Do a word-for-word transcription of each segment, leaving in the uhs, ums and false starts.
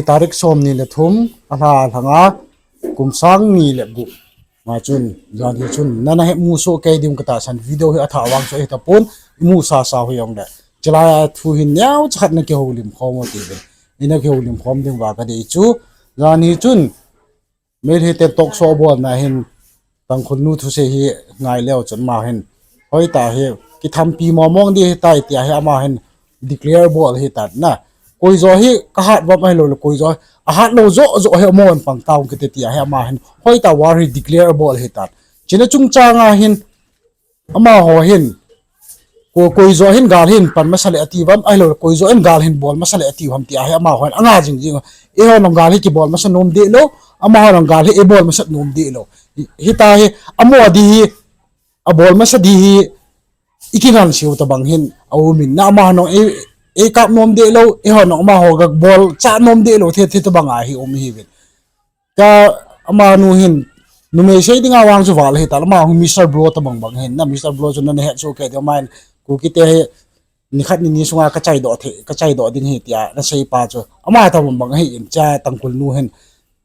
Tarik som ni le thum, alha lhanga, kum sang ni le gup. Ma chun, jan hi chun, nana he mu soh kei ding katahsan video hi athah vang chu ahitapon, imu sasa hi jongle. Chulai a thu hin neocha khat na kihoulim khom u tive. Ina kihoulim khom ding uva kadei chu, jan hi chun, Meitei ten talk show abolna hin Tangkhul nu thusei hi ngai leu chun ama hin hoitah hi kithampi momong di hitai tia hi ama hin declare bol ahitan na. Koi jo hi kahat uvam ahilou le koi jo ahat lou jo jo hi amahon pang tauvin kiti tia hi ama hin hoitah war hi declare abol ahitan. Chuna chungchang a hin amaho hin, koi jo hin gal hin pan masa le ati uvam, ahilou le koi jo hin gal hin bol masa le ati uvam tia hi amaho hin anga jing jing. Eihon jong gal hi kibol masa nom deh lou, amahon jong gal hi eibol masat nom deh lou. Hita hi, amo di hi, abol masa di hi, ikingansei u tobang hin aumin na, amahon jong ei, eikap nom deh lou, eihon jong amaho ga bol cha nom deh lou, the the tobang a hi um ihiuvin. Ka amanu hin, numei sei dinga vang chu val ahitan, ama hin Mister Bro tobang bang hin na, Mister Bro chu nana het soh kei diu, ama hin Kuki te hi nikhat nini sunga kachaidoh thei, kachaidoh ding ahi tia nasei pa chu ama tobang bang ahin, cha Tangkhul nu hin.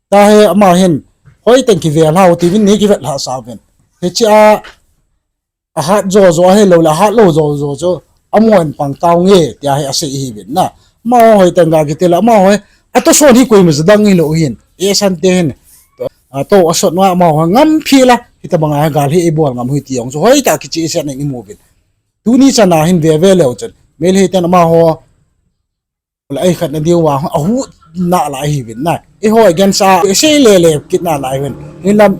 Tahi ama hin, hoiteng kivel hau tiuvin nei kivet lhah sauvin. Hichea ahat jo jo ahilou le ahat lou jo jo chu amahon pang tauvin nge tia hi asei ihiuvin na. Amaho hoiteng ga kiti le amaho hi atohson hi koima jadang hilou hin, esan te hin, ato asot uva amaho ngamphi la, hitobang a gal hi eibol ngam u hi ti jong chu hoitah kichehsetna in imuvin. Tuni chana hin veve leu chun Meitei ten amaho le ai khat na diu va ahu na lai ahiuvin na. Eiho against a sei le le kit na lai uvin. Hinlam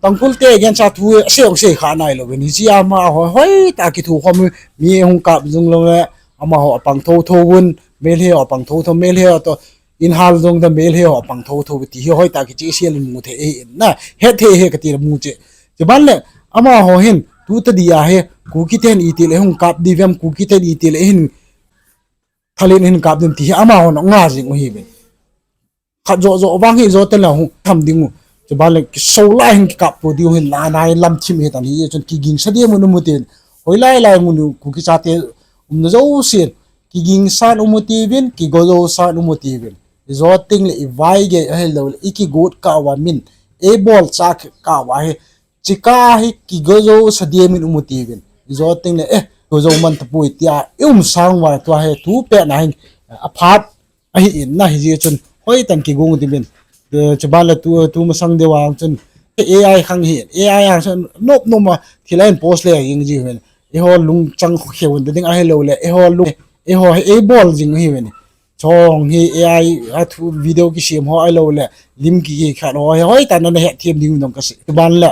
Tangkhul te against a thu sei jong sei kha nailouvin. Hichea amaho hoitah kithu khom u, mi hung kap jing lou le amaho apang thotho uvin, Meitei ho apang thotho, Meitei ho toh in hal jong da Meitei ho apang thotho ti hi hoitah kichehsel in mu thei ahin na. Het thei ahi kati le mu cheh. Chuban le amaho hin tu tadi a hi Kuki ten iti le hung kap diu vem, Kuki ten iti le hin thalin hin kap ding ti hi amahon anga jing u ahiuvin. Khat jo jo vang hi jo ten la hung tham ding u. Chuban le kisou lai hin kikap to diu hin la nai lam thim ahitan, hijeh chun kigingsa diam un um u tin. Hoilai lai mun u Kuki chate umna jousen kigingsan um u tiuvin, kigo jousan um u tiuvin. Ijo teng le ivaigei ahilou le ikigot kah uva min, eibol cha kah uva hi, chikah a hi kigo jousa diam in um u tiuvin. Ijo teng le, eh, go jou man tapoi tia ium sang uva tua hi tu pet na hin aphat ahin na, hijeh chun hoitah in kigong u tiuvin. Chuban le tu, tu masang deu vang chun A I khang hin, A I a chun nop nop a thil a hin post le jing jiuvin. Eiho lungchang kheu ding ahilou le eiho lung, eiho hi eibol jing u ahiuvin. Chong hi A I a thu video kisem ho ahilou le lim kikhat ho hi hoitah nana hetthem ding dong kasei. Chuban le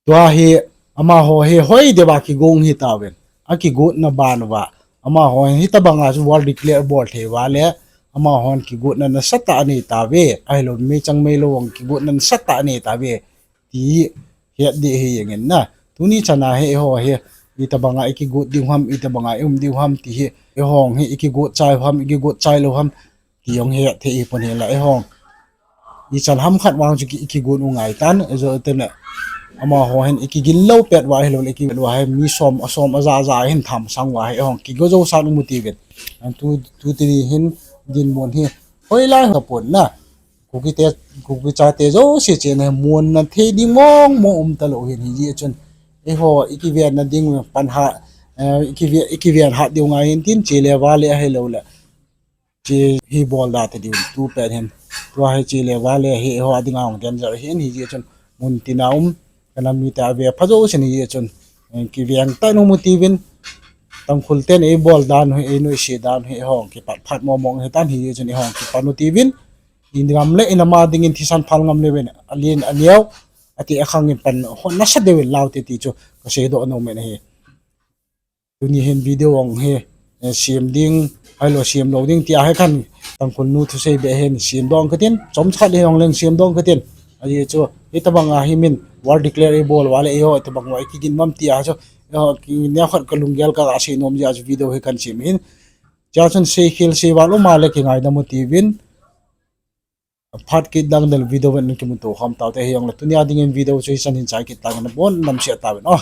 tua hi amaho hi hoi deuva kigong hitauvin. Akigotna ban uva amaho hin hitobang a chu war declare bol thei uva le amahon kigotna nasatah anei tauve, ahilou meichang meilou jong kigotna nasatah anei tauve ti het ding ahi jengin na. Tuni chana hi eiho hi itobang a ikigot diu ham, itobang a ium diu ham ti hi, eiho hi ikigot chai u ham, ikigot chai lou ham ti jong het thei ahipon, hinla eiho ichan ham khat vang chu ki, ikigot u ngaitan, ijo teng le amaho hin ikigin lou pet uva ahilou le ikigin uva hi mi som, asom aja ja hin tham sang uva hi eiho kigo jousan um u tiuvin. Tu, tu tini hin dinmun hi hoilai tapon na. Kuki te, Kuki chate jouse chena hi muanna thei ding mong mong um talou hin, hijeh chun eiho ikivenna ding pan ha, eh, ikive, ikiven hat diu ngai hin tin, che le vale ahilou le che hi bol da ta diu tu pet hin. Tua hi che le vale hi eiho a dinga hung danger ahin, hijeh chun mun tina um, kanam mite ave pha jousen hijeh chun, eh, kiveng tah in um u tiuvin. Tangkhul ten eibol dan u hi, einoise dan u hi eiho kipat phat mong mong ahitan, hijeh chun eiho kipan u tiuvin. Igam le inam a dingin thisan phal ngam le uvin, alen aneo, ati akhang in pan hon nasa deu in lau te ti chu kaseidoh nom in ahi. Tuni hin video jong hi, eh, sem ding, ahilou sem lou ding tia hi khan Tangkhul nu thusei beh hin sem dong katin, chomcha khat hi jong leng sem dong katin. Ajeh chu hitobang a hi min war declare eibol uva le eiho hitobang uva ikigin uvam tia chu, eiho kineo khat kalunggel kaga sei nom jeh a chu video hi kan sem hin. Chua chun seikhel seival um a le kingaidam u tiuvin. Phat kit dang dang video ven kimuto khom taute, hijongle tunia dingin video chu hichan hin chai kit tange, nabon namsah tauvin o.